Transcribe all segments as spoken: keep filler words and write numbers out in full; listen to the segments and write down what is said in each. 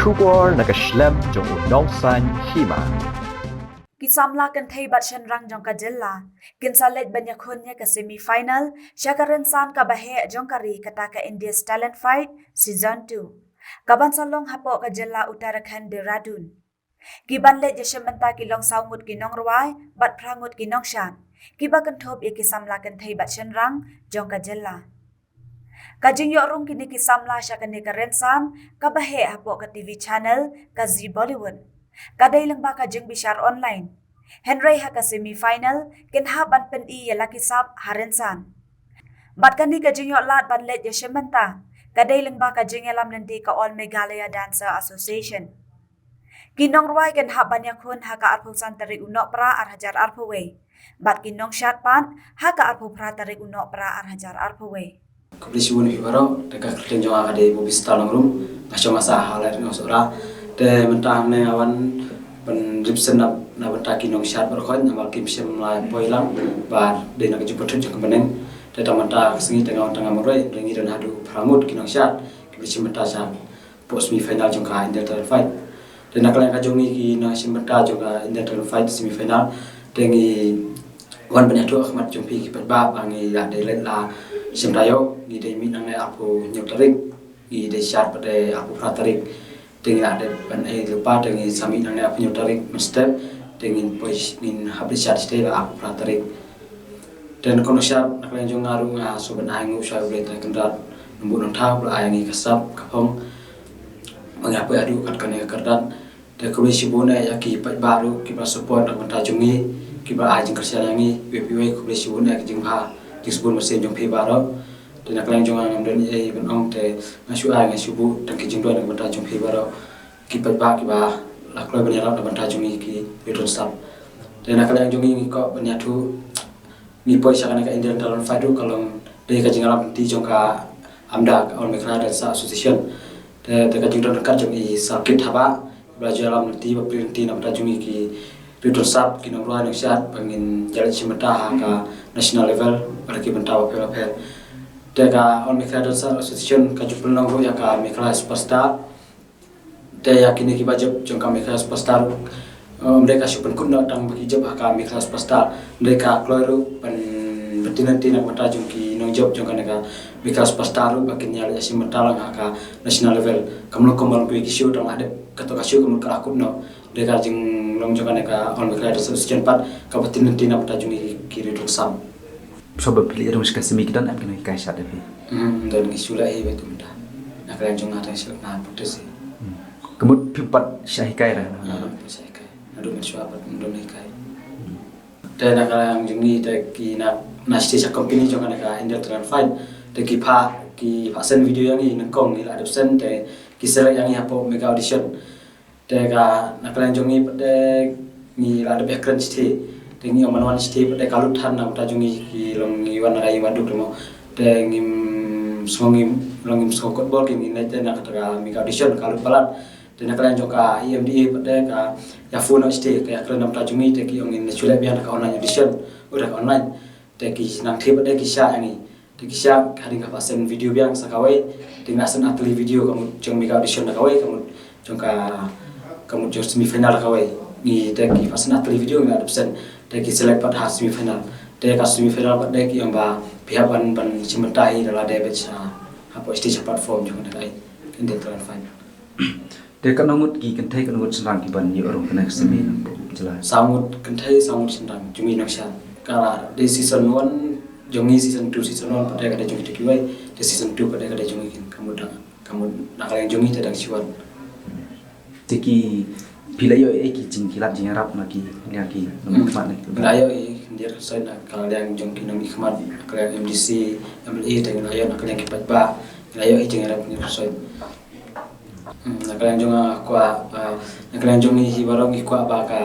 Khubor na ka shlem jong u Nongsaiñ Hima. Ki samla kynthei bad shynrang jong ka jylla kin sa leit ban ïakhun ïa ka semi final sha ka rynsan kaba heh jong ka ri, kata ka India's Talent Fight Season two, kaban sa long hapoh ka jylla Uttarakhand, Dehradun. Ki ban leit ïashim bynta ki long saw ngut ki nongrwai bad phra ngut ki nongshad, kiba kynthup ïa ki samla kynthei bad shynrang jong ka jylla. Ka jingïoh rung kine ki samla sha kane ka rynsan kaba heh hapoh ka T V channel ka Zee Bollywood ka dei lyngba ka jingbishar online. Hynrei ha ka semi final kin hap ban pyni ïa la ki sap ha rynsan. Bad kane ka jingïoh lad ban leit ïashim bynta ka dei lyngba ka jingïalam lynti ka All Meghalaya Dancer Association. Ki nongrwai kin hap ban ïakhun ha ka arphew san tarik u Nohprah ar hajar arphew wei. Bad ki nongshad pat ha ka arphew phra tarik u Nohprah ar hajar arphew wei. Khublei shibun ïa phi baroh, te ka kyrteng jong nga ka dei Bobby Star Nongrum, nga shong nga sah ha Laitryngew Sohra. Te mynta hangne nga wan ban represent na, na bynta ki nongshad baroh khoit, namar kim shym la poi lang, ba dei na ka jingpynthut jong ka bneng. Te tang mynta ka sngi te nga wan tang nga marwei, hynrei ngi don haduh phra ngut ki nongshad kiba shim bynta sha hapoh semi final jong ka Indian Talent Fight. Te na ka liang ka jong ngi ki nongshim bynta jong ka Indian Talent Fight semi final, te ngi wan ban ïathuh ha khmat jong phi ki paidbah ba ngi la dei leit la shim taïew, ngi dei mih nangne arphew hynñiew tarik, ngi dei shad pat dei arphew phra tarik. Te ngi la dep ban ai lypa, te ngi sa mih nangne arphew hynñiew tarik mynstep, te ngin poi, ngin hap leit shad shatei la arphew phra tarik. Te na ka nongshad na ka liang jong nga ruh nga shu ban ai nguh sha U Blei Trai Kynrad, Nongbuh Nongthaw ba la ai ïa ngi ka sap ka phong ba ngi hap poi haduh kat kane ka kyrdan. Te khublei shibun ïa ki paidbah ruh kiba support na ka bynta jong ngi, kiba ai jingkyrshan ïa ngi, iwei pa iwei khublei shibun ïa ki jingbha jingsbun mynsiem jong phi baroh. Te na ka liang jong nga ngam don ei ei ban ong, te nga shu ai, nga shu buh tang ki jingduwai na ka bynta jong phi baroh, ki paidbah kiba la kloi ban ïarap na ka bynta jong ngi ki ri don sap. Te na ka liang jong ngi ngi kwah ban ïathuh, ngi poi sha kane ka Indian Talent Fight ruh ka long dei ka jingïalam lynti jong ka AMDA, ka All Meghalaya Dancer Association. Te, te ka jingdon ryngkat jong i Sir Kit Habah ba la ju ïalam lynti, ba plie lynti na ka bynta jong ngi ki ri don sap, ki nongrwai nongshad, ba ngin ïaleit shim bynta ha ka national level bad ki bynta bapher bapher. Te ka All Meghalaya Dancer Association ka ju pynlong ruh ïa ka Meghalaya Superstar. Te ïa kine kiba jop jong ka Meghalaya Superstar, eh, ym dei ka shu pynkut noh tang ba ki jop ha ka Meghalaya Superstar, ym dei, ka kloi ruh ban, ban pynbtin lynti na ka bynta jong ki nongjop jong kane ka Meghalaya Superstar ruh ba kin ïaleit ïashim bynta lang ha ka national level. Kam long kumba long kiwei ki show tang la dep kato ka show ka mut ka la kut noh. Ym dei, ka jinglong jong kane ka All Meghalaya Dancer Association pat ka pynbtin lynti na ka bynta jong ki, ki ri don sap. Shuwa ba phi leit rung sha ka semi ki don em ki nonghikai shad ïa phi? Hmm, don, ngi shu leit hi beit mynta. Na ka liang jong nga tang shu nga practice hi. Hmm. Ka mut phim pat shah hikai re? Hmm, phim pat shah hikai. Naduh mynshwa pat ym don hikai. Hmm. Te na ka liang jong ngi te ki na, na shisha company jong kane ka Indian Talent Fight, te ki phah, ki phah send video ïa ngi nyngkong, ngi la dep send, te ki select ïa ngi hapoh mega audition. Te ka, na ka liang jong ngi pat te ngi la dep ïakren shithi. Te ngi ong ban wan shithi pat te ka lut than na ka bynta jong ngi, ki long ngi wan na ka ïing ba duk te mo. Te ngim sngew, ngim long, ngim sngew kot bor, ki ngi leit te na kata ka mega audition ka lut palat. Te na ka liang jong ka E M D A pat te ka ïa phone noh shithi, ka ïakren na ka bynta jong ngi, te ki ong ngin shu leit biang da ka online audition. Oh, da ka online. Te ki nang thied pat te ki shah ïa ngi. Te ki shah, hadien ka phah send video biang sa kawei, te ngi la send ar tylli video, ka mut jong mega audition da kawei, ka mut jong ka, ka mut jong semi final da kawei. Ngi te ki phah send ar tylli video, ngi la dep send. Te ki select pat ha semi final. Te ka semi final pat te ki ong ba phi hap ban, ban shim bynta hi da lade beit sha hapoh stage, ha platform jong kane ka Indian Talent Fight. Te katno ngut ki kynthei, katno ngut shynrang ki ban ïoh rung kane ka semi na pdeng jylla? Saw ngut kynthei, saw ngut shynrang, jong ngi nongshad. Ka dei season one jong ngi, season two, season one pat te ka dei jong kito kiwei, te season two pat te ka dei jong ngi kin, ka mut dang, ka mut na ka liang jong ngi te dang shu wan. Te ki, phi la ïoh ei ki jingkyllat jingïarap na ki, na ki, na ki khmat ne? Ngi la ïoh ei khyndiat khynsoit na ka liang jong ki nongmihkhmat, na ka liang M D C, M L A, te ngi la ïoh na ka liang ki paidbah, ngi la ïoh ei jingïarap khyndiat khynsoit. Hmm, na ka liang jong nga kwah, ah, na ka liang jong ngi hi baroh ngi kwah ba ka,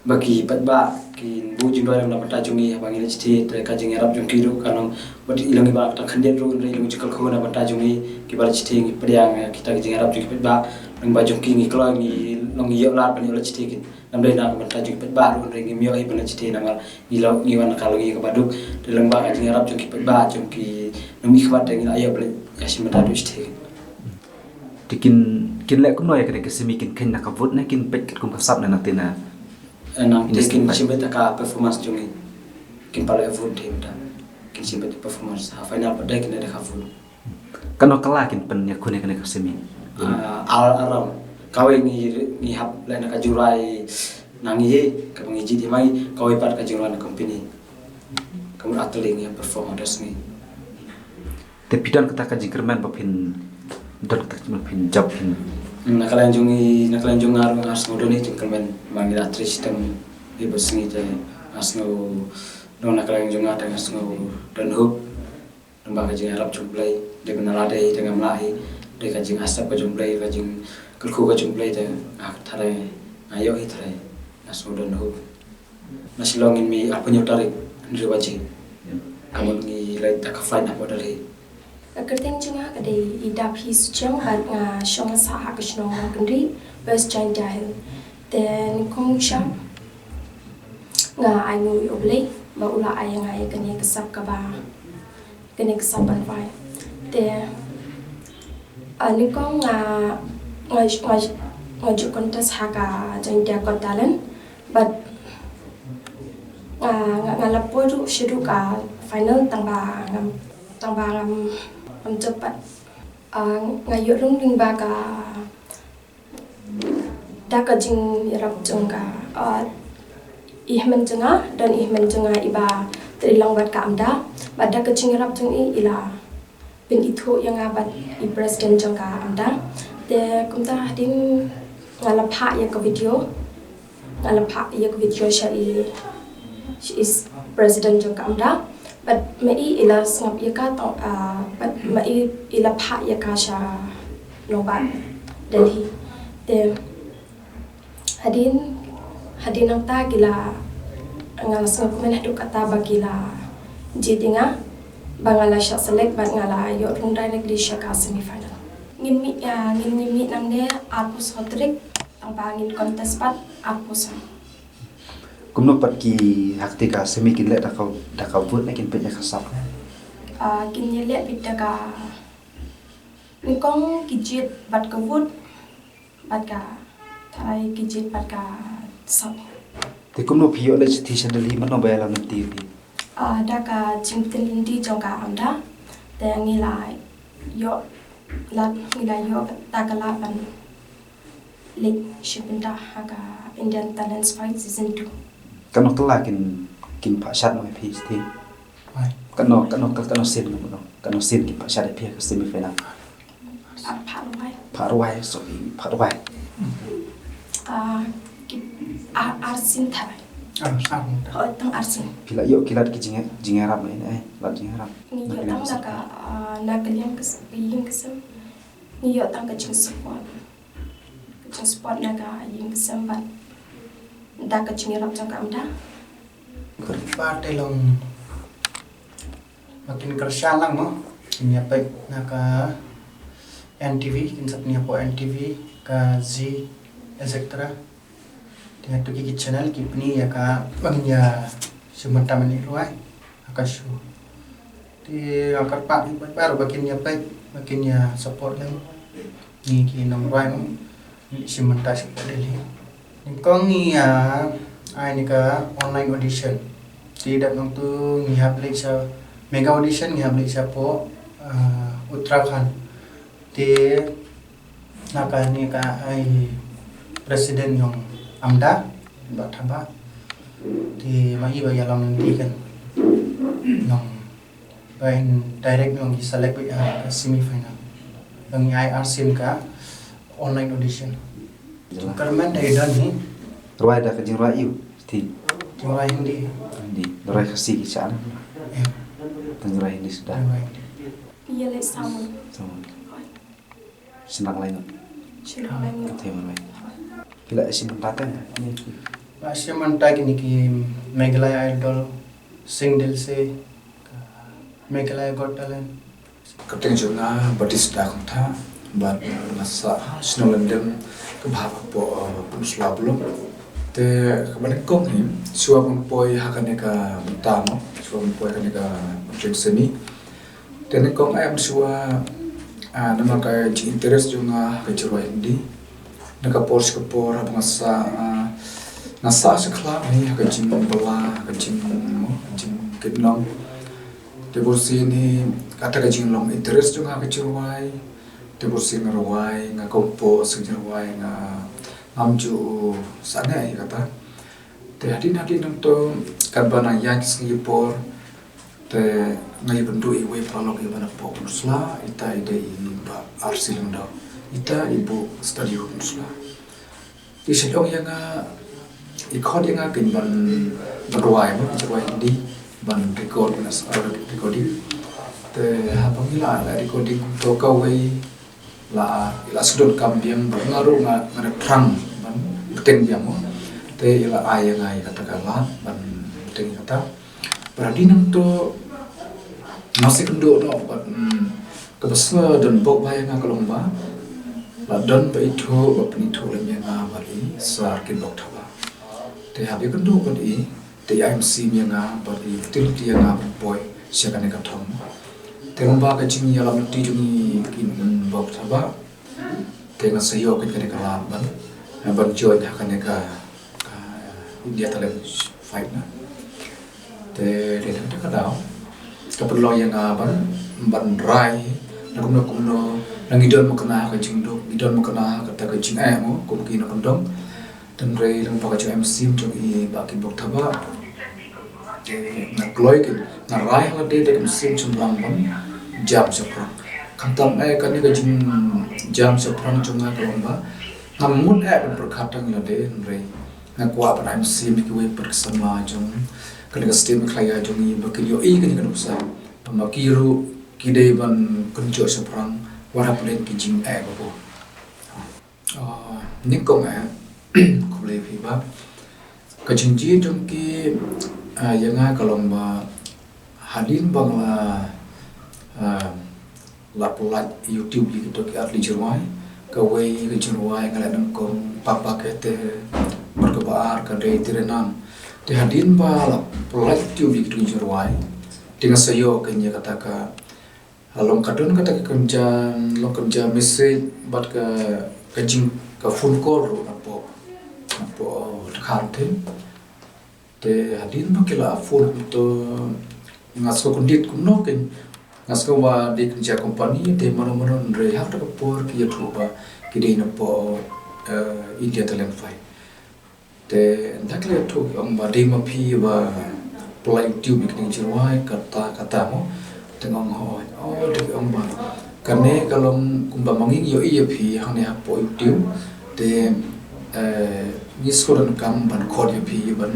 ba ki paidbah kin buh jingduwai na ka bynta jong ngi haba ngi leit shithi, te ka jingïarap jong ki ruh ka long, wat i long i ba tang khyndiat ruh, hynrei i long jingkyrkhu na ka bynta jong ngi kiba leit shithi, ngi pdiang ïa kita ki jingïarap jong ki paidbah, long ba jong ki ngi kloi, ngi long ngi ïoh lad ban ïoh leit shithi kin. Ym dei na ka bynta jong ki paidbah ruh, hynrei ngim ïoh hi ban leit shithi namar ngi long, ngi wan na ka long ïa kaba duk. Te long ba ka jingïarap jong ki paidbah, jong ki nongmihkhmat te ngi la ïoh ban leit ïashim bynta haduh shithi kin. Te kin, kin leh kumno ïa kane ka semi, kin kheiñ na ka vote ne kin peit katkum ka sap ne nangta na? Eh, nangta kin shim beit da ka performance jong ngi. Kin pat leh vote te mynta. Kin shim beit da performance. Ha final pat de kin leh da ka vote. Kano kala kin pynïakhun ïa kane ka semi? Ah, ar, ar round. Kawei ngi, ngi hap leh na ka jingrwai na ngi hi, kaba ngi jied hi mai, kawei pat ka jingrwai na company. Ka mut ar tylli ngi hap perform ha ka sngi. Te phi don kata ka jingkyrmen ba phin, don kata ka jingkyrmen phin jop phin? Na ka liang jong ngi, na ka liang jong nga ruh nga sngew don hi jingkyrmen, ba ngi la trei shitom hi ba sngi te nga sngew, don na ka liang jong nga te nga sngew don hope. Namar ka jingïarap jong U Blei, dei ban lade hi te ngam lah hi, dei ka jingaccept ka jong U Blei, ka jingkyrkhu ka jong U Blei te nga tharai, nga ïoh hi tharai, nga sngew don hope. Na Shillong ngin mih arphew hynñiew tarik, hynriew baje. Ka mut ngi leit da ka flight napoh Delhi. Ka kyrteng jong nga ka dei Idaphi Suchiang bad nga shong sah ha ka shnong Nongkynrih, West Jaintia Hills. Te nyngkong sha nga ai nguh ïa U Blei ba u la ai ïa nga ïa kane ka sap kaba, kane ka sap ban rwai. Te, ah, nyngkong nga, nga, nga, nga ju contest ha ka Jaintia Got Talent, but nga, nga, nga la poi ruh shaduh ka final tang ba ngam, tang ba ngam, ngam jop pat. Ah, nga ïoh rung lyngba ka, da ka jingïarap jong ka, ah, i hynmen jong nga, don i hynmen jong nga iba trei lang bad ka AMDA, bad da ka jingïarap jong i, i la pynithuh ïa nga bad i president jong ka AMDA. Te kumta hadien nga la phah ïa ka video, nga la phah ïa ka video sha i, sha i president jong ka AMDA. Bad ma i i la sngap ïa ka tang, ah, bad ma i i la phah ïa ka sha nongbah Delhi. Te hadien, hadien nangta ki la, nga la sngewkmen haduh katta ba ki la jied ïa nga ba nga la shah select bad nga la ïoh rung directly sha ka semi final. Ngin mih, ah, ngin mih nangne arphew saw tarik, tang ba ngin contest pat arphew saw. Kumno pat ki ha kata ka semi, kin leh da ka, da ka vote ne kin peit ïa ka sap? Ah, kin ïaleh beit da ka, nyngkong ki jied bad ka vote, bad ka, tharai ki jied bad ka sap. Te kumno phi ïoh leit shithi sha Delhi, mano ba ïalam lynti ïa phi? Ah, da ka jingpyntip lynti jong ka AMDA, te ngi la ïoh lad, ngi la ïoh da ka lad ban leit shim bynta ha ka Indian Talents Fight Season two. Kano kylla kin, kin phah shad ma phi shithi? Wai. Kano, kano, kano sien, kano, kano sien kin phah shad ïa phi ha ka semi final? Ah, phah rwai. Phah rwai, sorry, phah rwai. Ah, ki, ar, ar sien tharai. Ar sien tharai. Oh, tang ar sien. Phi la ïoh ki lad ki jingïa, jingïarap ma ine, eh, lad jingïarap. Ngi ïoh tang na ka, ah, na ka liang ka s-, ka ïing ka sem. Ngi ïoh tang ka jingsupport. Ka jingsupport na ka ïing ka sem bad da ka jingïarap jong ka AMDA. Ba te long ba kin kyrshan lang mo, kin ïa peit na ka N T V, kin sa pynïapoh N T V, ka Zee, et cetera. Te ha tu ki, ki channel ki pyni ïa ka ba ngin ïa shim bynta ban leit rwai ha ka show. Te nga kyrpad ïa ki paidbah ruh ba kin ïa peit, ba kin ïa support lem ngi ki nongrwai mo, ngi shim bynta shapoh Delhi. Nyngkong ngi ïa ai ïa ka online audition. Te dap nangtu ngi hap leit sha mega audition, ngi hap leit shapoh, ah, Uttarakhand. Te na kane ka ai president jong AMDA, Bah Thabah. Te ma i ba ïalam lynti kan. Nong ba in direct nong ki select beit ha ka semi final. Ba ngi ai arsien ka online audition. Jylla. Kyrmen da i don hi. Rwai da ka jingrwai aiu, Siti? Jingrwai Hindi. Hindi. Rwai Khasi ki shah na? Ïa. Tang rwai Hindi suda. Rwai Hindi. Ïa leh Samoi. Samoi. Shynrang Laingut. Shynrang Laingut. Ka thei marwei. Phi la ïashim bynta tang ne? Ba shim bynta kine ki Meghalaya Idol, Sing Dil Se, ka Meghalaya Got Talent. Ka kyrteng jong nga Batista Kongtha, bad nga sah ha shnong Lyngdoh, ka bha ka poh, eh, Pynursla Block. Te kaba nyngkong hi, shuwa ban poi ha kane ka bynta mo, shuwa ban poi ha kane ka competition seni. Te nyngkong ai mynshuwa, Ah, namar ka jinginterest jong nga ha ka jingrwai Hindi. Na ka por sha ka por haba nga sah, ah, nga sah sha khlem hi ha ka jingbylla, ha ka jing, mo, ka jingkitnong. Te bun sien hi kata ka jinglong interest jong nga ha ka jingrwai. Te bun sien nga rwai, nga compose ka jingrwai, nga ngam ju sangeh ïa kata. Te hadien hadien nangto katba nang ïaid ki sngi ki por, te nga ïakynduh ïa iwei i paralok iba na pdeng u sla, ita i dei i Bah Arsi Lyngdoh. Ita i buh study ha u sla. I sa ong ïa nga, i khot ïa nga kein ban, ban rwai, ban rwai Hindi, ban record, ban sa recording. Te haba ngi la, la recording kumto kawei, la, i la sdang kam biang, bad nga ruh nga, nga da thrang ban bteng biang mo. Te i la ai ïa nga ïa kata ka lad ban bteng ïa kata. Bad hadien nangto nga sa ïakynduh noh bad, mm, kaba sngewdon bok ba ïa nga ka long ba la don ba ithuh, ba pynithuh lem ïa nga bad i Sir Kitbok Thabah. Te haba ïakynduh bad i, te i ai mynsiem ïa nga bad i kti lynti ïa nga ban poi sha kane ka thong. Te kumba ka jingïalam lynti jong i Kitbok Thabah, te nga sa ïoh kein kane ka lad ban, ban join ha kane ka, ka India Talent Fight na. Te dei na kata ka daw ka pynlong ïa nga ban, ban rai na kumno kumno, na ngi don makna ha ka jingduk, ngi don makna ha kata ka jingeh mo, kum ki nongkyndong. Te hynrei lyngba ka jingim mynsiem jong i Bah Kitbok Thabah, te nga kloi kein, nga rai ha lade da ka mynsiem shynrang ban jam shaphrang. Khamtam eh kane ka jingjam shaphrang jong nga ka long ba ngam mut eh ban pyrkhat tang ïa lade, hynrei nga kwah ban ai mynsiem ïa kiwei pat ki samla jong kane ka state Meghalaya jong ngi ba kin ïohi ïa kane ka nuksa, ba ma ki ruh ki dei ban kynjoh shaphrang wat hapdeng ki jingeh ba bun. Ah, nyngkong eh, khublei phi Bah. Ka jingjied jong ki, ah, ïa nga ka long ba hadien ba nga la, ah, la pyllait YouTube ïa kito ki ar tylli ki jingrwai. Kawei ka jingrwai nga la nyngkong Papa Kehte, bad kaba ar ka dei Tere Naam. Te hadien ba la pyllait YouTube ïa kito ki jingrwai, te nga sa ïoh kein ïa kata ka, ah, long ka don kata ka kynja, long kynja message bad ka, ka jing, ka phone call ruh na pdeng, na pdeng, oh, dkhar te. Te hadien ba ki la phone kumto, nga sngew kyndit kumno kein, nga sngew ba dei kynja company te mano mano, hynrei ha kata ka por ki ïathuh ba ki dei na pdeng, eh, India Talent Fight. Te ynda ki la ïathuh ki ong ba dei ma phi ba pyllait YouTube ïa kine ki jingrwai kata kata mo. Te nga ong hooid. Oh, te ki ong ba kane ka long kumba ma ngi ngi ïohi ïa phi hangne hapoh YouTube. Te, eh, ngi sngewdon kam ban khot ïa phi ban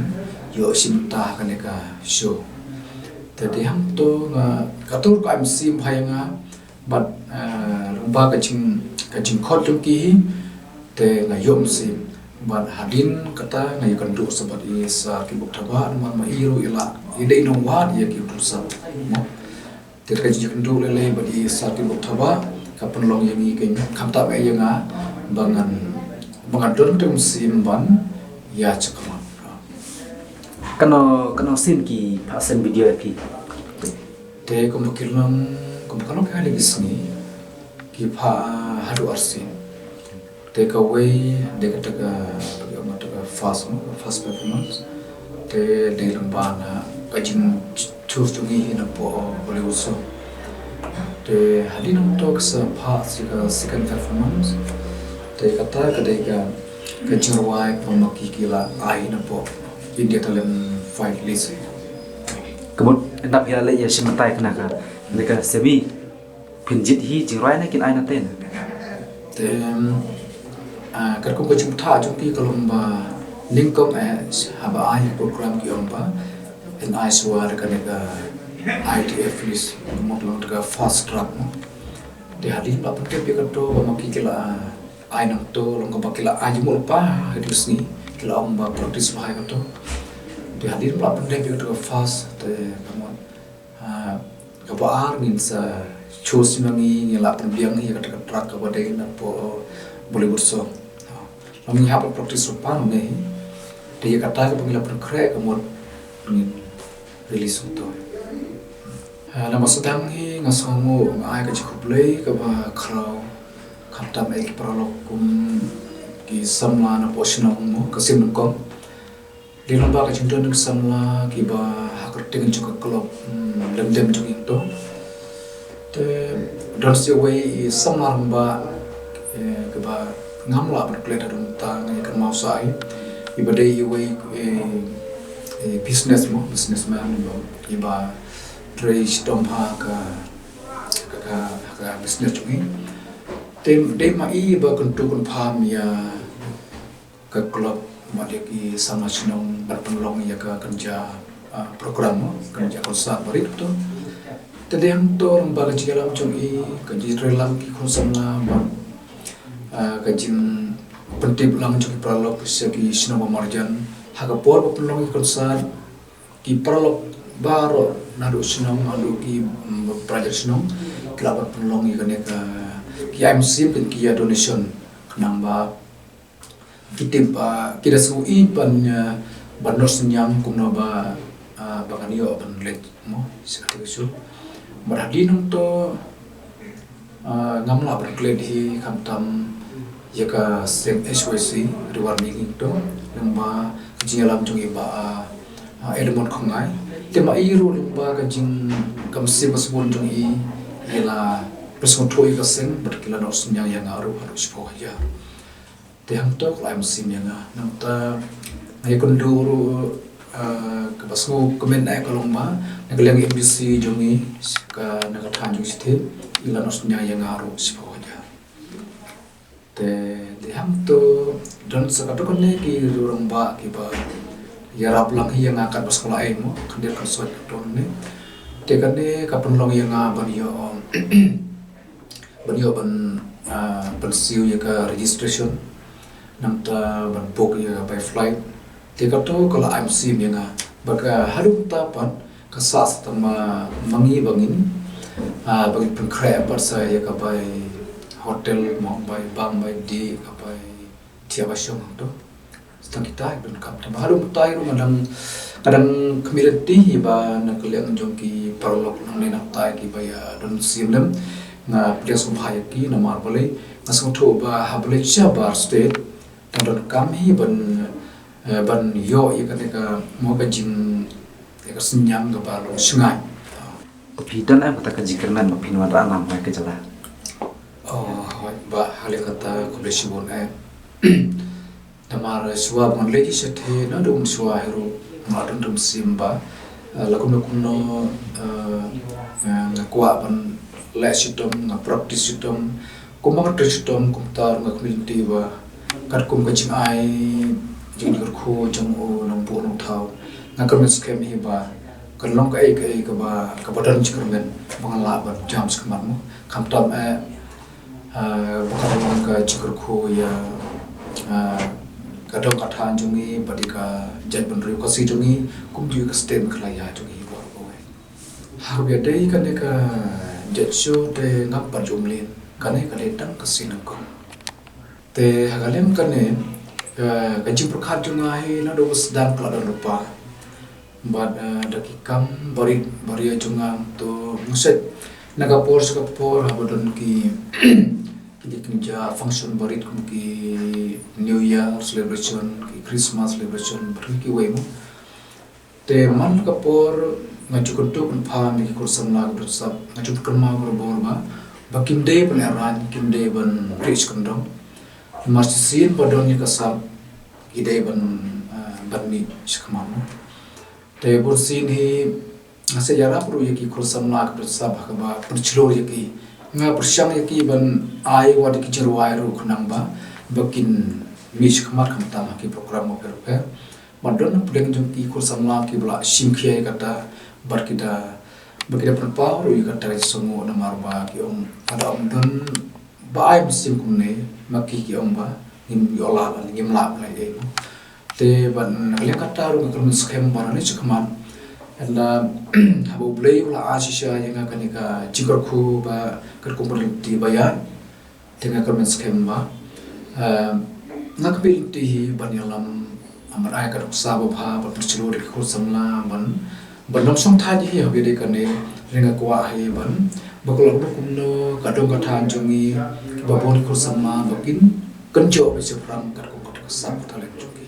ïoh shim bynta ha kane ka show. Te dei hangto nga, kato ka ai mynsiem bha ïa nga bad, eh, lyngba ka jing, ka jingkhot jong ki hi, te nga ïoh mynsiem. Bad hadien kata nga ïakynduh sa bad i Sir Kitbok Thabah, namar ma i ruh i la, i dei nongwad ïa ki Uthursap mo. Te ka jingïakynduh lei lei bad i Sir Kitbok Thabah ka pynlong ïa ngi kein, khamtam eh ïa nga ba ngan, ba ngan don ka mynsiem ban ïaid shakhmat. Kano, kano sien ki phah send video ïa phi? Te kumba ki long, kumba ka long ka ha ki sngi, ki phah haduh arsien. Te kawei dei kata ka, ka first, no, first performance. Te dei lyngba na ka jingchoose jong ngi hi na pdeng Bollywood song. Te hadien nangto ka sa phah sa ka second performance. Te kata ka dei ka, ka jingrwai kaba ma ki ki la ai na pdeng India Talent Fight list. Ka mut ynda phi la leit ïa shim bynta ïa kane ka, ne ka semi, phin jied hi jingrwai ne kin ai na ten? Te, ah, katkum ka jingpyntha jong phi ka long ba nyngkong eh haba ai program ki ong ba yn ai shuwa da kane ka I T F list, ka mut long da ka fast track mo. Te hadien ba pyntip ïa kato ba ma ki ki la ai nangto, long kaba ki la ai jingmut lypa ha kito ki sngi, ki la ong ba practice bha ïa kato. Te hadien ba la pyntip ïa kato ka fast, te ka mut, ah, kaba ar ngin sa choose ma ngi, ngi la pynbiang ïa kata ka track kaba dei na pdeng Bollywood song. Long ngi hap practice lypa ne hi. Te ïa kata kaba ngi la pynkhreh ka mut ngin release hangto. Namar sdang hi nga sngewnguh nga ai ka jingkhublei kaba khraw khamtam ïa ki paralok kum ki samla na poh shnong mo ka Sim Nongkong. Dei lyngba ka jingdon ki samla kiba ha kyrteng jong ka club, mm, lem dem jong ngi to. Te don sa iwei i samla rangbah, eh, kiba ngam lah ban klet haduh mynta, nga ïa kynmaw sa hi. Iba dei iwei, eh, eh, business mo, businessman mo, iba trei shitom ha ka, ka, ka, ka business jong i. Te dei ma i iba kyntu kynpham ïa ka club, ma dei ki samla shnong ban pynlong ïa ka kynja, ah, program mo, kynja concert barit to. Te dei hangto lyngba ka jingïalam jong i, ka jingtrei lang ki khun samla bad, ah, ka jingpyntip lang jong ki paralok sha ki shnong ba marjan ha ka por ba pynlong ïa ka concert. Ki paralok baroh naduh shnong haduh ki, mm, ba marjan shnong ki lah ban pynlong ïa kane ka, ki ai mynsiem ki ïa donation khnang ba ki tip ba ki da sngew ïeit ban, eh, ban nud synñiang kumno ba, ah, ba kan ïoh ban leit mo sha kata ka show. Bad hadien nangto, ah, ngam lah ban klet hi khamtam ïa ka seng H Y C Ri War Mihing to, lyngba ka jingïalam jong i Bah, ah, ah, Edmund Khongngai. Te ma i ruh lyngba ka jing, ka mynsiem ka sbun jong i, i la pynsngewthuh ïa ka seng bad ki la nud synñiang ïa nga ruh haduh shiphew hajar. Te hangto ka la ai mynsiem ïa nga. Nangta nga ïakynduh ruh, ah, kaba sngewkmen eh ka long ba na ka liang M D C jong i, ka na ka thaiñ jong i shatei, i la nud synñiang ïa nga ruh shiphew hajar. Te dei hangto don sa katto katne ki rangbah kiba ïarap lang hi ïa nga katba sngewlai mo, khyndiat khynsoit katto katne. Te kane ka pynlong ïa nga ban ïoh ban ïoh ban, ah, ban siew ïa ka registration, nangta ban book ïa ka bai flight. Te kato ka la ai mynsiem ïa nga. Bad ka haduh mynta pat ka sah sa tang ma, ma ngi ba ngin, ah, ba ngin pynkhreh pat sa ïa ka bai hotel mo, bai bam, bai dih, ka bai thiah bai shong hangto. Sa tang kita i donkam. Te ba haduh mynta ruh nga dang, nga dang khmih lynti hi ba na ka liang jong ki paralok nangne nangtai kiba ïa don mynsiem lem. Nga pdiang sngewbha ïa ki namar balei nga sngewthuh ba ha balei shabar state tang donkam hi ban, eh, ban ïoh ïa kane ka mo ka jing, ïa ka synñiang kaba long shngaiñ. Phi don em kata ka jingkyrmen ba phin wanrah nam ha ka jylla? Oh, hooid bah, ha ka liang kata khublei shibun eh. Namar shuwa ba ngan leit shatei naduh mynshuwa hi ruh nga don mynsiem ba, eh, la kumno kumno, eh, eh, nga kwah ban leh shitom, nga practice shitom, kumba nga trei shitom kumta ruh nga khmih lynti ba katkum ka jingai jingkyrkhu jong u nongbuh nongthaw, nga kyrmen skhem hi ba kan long kaei kaei kaba, kaba don jingkyrmen ba ngan lah ban jam shakhmat mo. Khamtam eh, ah, ba ka long ka jingkyrkhu ïa, ah, ka dong ka thaiñ jong ngi bad ïa ka jaitbynriew Khasi jong ngi kumjuh ka state Meghalaya jong ngi baroh kawei. Ha kaba ïadei kane ka jait show te ngam pat ju mlien, kane ka dei tang ka sien nyngkong. Te ha ka liang kane, eh, ka jingpyrkhat jong nga hi naduh ba sdang ka la don lypa. Bad, eh, da ki kam barit baria jong nga to ngusait na ka por sha ka por haba don ki, ki, ki jingja function barit kum ki New Year celebration, ki Christmas celebration, bad kiwei mo. Te man la ka por nga ju kyntu kynpham ïa ki khun samla kiba don sap, nga ju kynmaw barabor ba, ba kim dei ban ïaid, kim dei ban rieh sha kyndong. Namar shisien ba don ïa ka sap ki dei ban, ah, ban mih shakhmat. Te bunsien hi nga sa ïarap ruh ïa ki khun samla kiba don sap ha kaba pynshlur ïa ki. Nga pyrshang ïa ki ban ai wat ïa ki jingrwai ruh khnang ba, ba kin mih shakhmat khamtam ha ki program bapher bapher. Bad don na pdeng jong ki khun samla kiba la shim khia ïa kata bad ki da, bad ki da pynpaw ruh ïa kata ka jingsngewnguh namar ba ki ong lada ym don ba ai mynsiem kumne ma ki, ki ong ba ngim ïoh lad, ngim lah ban leh ei mo. Te bad na ka liang kata ruh nga kyrmen skhem ba nangne shakhmat, ynda haba U Blei u la ai shisha ïa nga kane ka jingkyrkhu ba katkum ba lynti ba ïaid, te nga kyrmen skhem ba, eh, nga khmih lynti hi ban ïalam, ban ai ka nuksa babha, ban pynshlur ïa ki khun samla, ban, ban long shongthait hi haba ïadei kane, Nga kwah hi ban ba ka long kumno ka dong ka thaiñ jong ngi, ba bun ki khun samla ba kin kynjoh ba shaphrang katkum ka sap ka talent jong ki.